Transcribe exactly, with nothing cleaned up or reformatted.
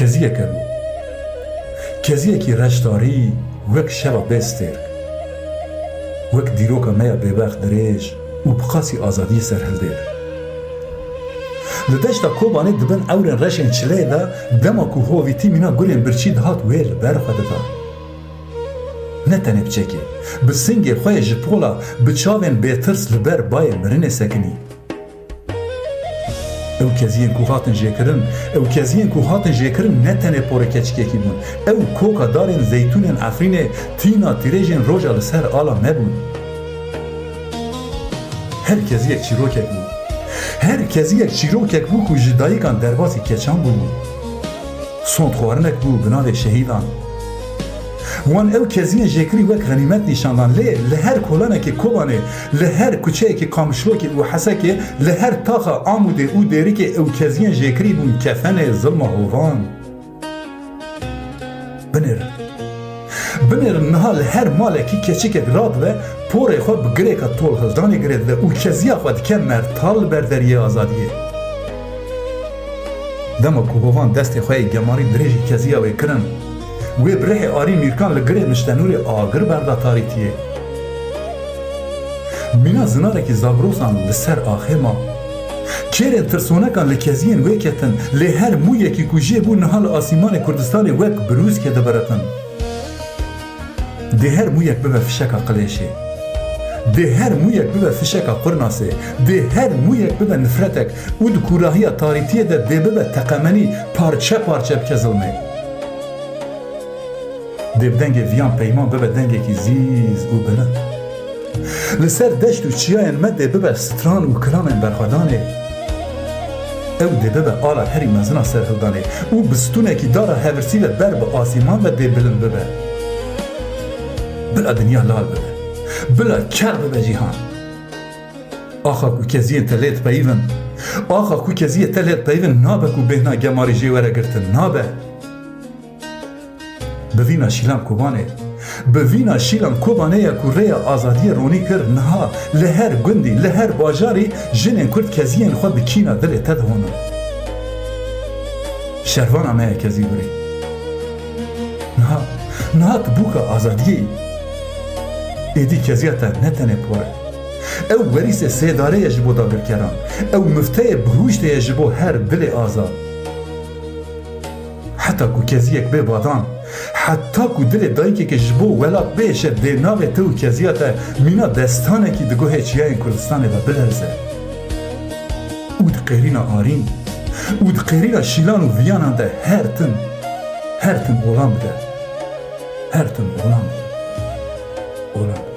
Keziyeke bû. Keziyekî reştarî wek şeva bê stêrk. Wek dîroka me ya bêbext dirêj û bi qasî azadiyê serhildêr. Li deşta Kobanê di bin ewrên reşên çileyê de dema ku hovîtî mîna gulên birçî dihat wê li ber xwe dida. Ne tenê bi çekê, bi singê xwe yê ji pola, bi çavên bêtirs li ber bayê mirinê sekinî. Ew keziyên ku hatin jêkirin, ew keziyên ku hatin jêkirin ne tenê porê keçikekî bûn. Ew koka darên zeytûnên Efrînê tîna tîrêjên roja li ser ala me bûn. Her keziyek çîrokek bû. Her keziyek çîrokek bû ku ji dayikan derbasî keçan bûbû. Sond xwarinek bû bi navê şehîdan. Wan ew keziyên jêkirî wek xenîmet nîşan dan, lê li her kolanekê Kobanê, li her kuçeyekî Qamişlokê û Hesekê, li her taxa Amûdê û Dêrikê ew keziyên jêkirî bûn kefenê zilma hovan. Binêrin. Binêrin niha li her malekî keçikek radibe, porê xwe bi girêka tolhildanê girêdibe û keziya xwe dike mertal li ber deriyê azadiyê. Dema ku hovan destê xwe yê gemarî dirêjî keziya wê kirin, wê bi rihê arî mîrkan li girê miştenûrê agir berda tarîtiyê. Mîna zinarekî Zagrosan li ser axê ma. Kêrên tirsonekan li keziyên wê ketin, lê her mûyekî ku jê bû niha li asîmanê Kurdistanê wek birûskê dibiriqin. Dê her mûyek bibe fişeka qilêşê. Dê her mûyek bibe fişeka qurnasê. Dê her mûyek bibe nifretek û di kûrahiya tarîtiyê de dê bibe teqemenî, parçe parçe bike zilmê. Dê bi dengê viyan peyman bibe dengekî zîz û bilind. Li ser deşt û çiyayên me dê bibe stran û kilamên berxwedanê. Ew dê bibe ala herî mezin a serhildanê û bi stûnekî dara hevirsî ve ber bi asîman ve dê bilind bibe. Bila dinya lal bibe. Bila ker bibe cîhan. Axa ku keziyên te lê dipeyivin, axa ku keziyê te lê dipeyivin nabe ku bêhna gemarî jê were girtin, nabe. Bi vîna Şîlan Kobanê, bi vîna Şîlan Kobanê ye ku rêya azadiyê ronî kir, niha li her gundî, li her bajarî jinên Kurd keziyên xwe bi kîna dilê te dihonin. Şervana me ye kezî gurê. Niha, niha tu bûka azadiyê yî. Êdî keziya te ne tenê por e. Ew werîsê sêdarê ye ji bo dagirkeran. Ew mifteyê bihuştê ye ji bo her dilê azad. Heta ku keziyek bê badan, heta ku dilê dayikekê ji bo welat bêşe, dê navê te û keziya te mîna destanekî di guhê çiyayên Kurdistanê de bilerze. Û di qêrîna Arîn û di qêrîna Şîlan û Viyanan de her tim, her tim olan bide. Her tim olan bide. Olan bide.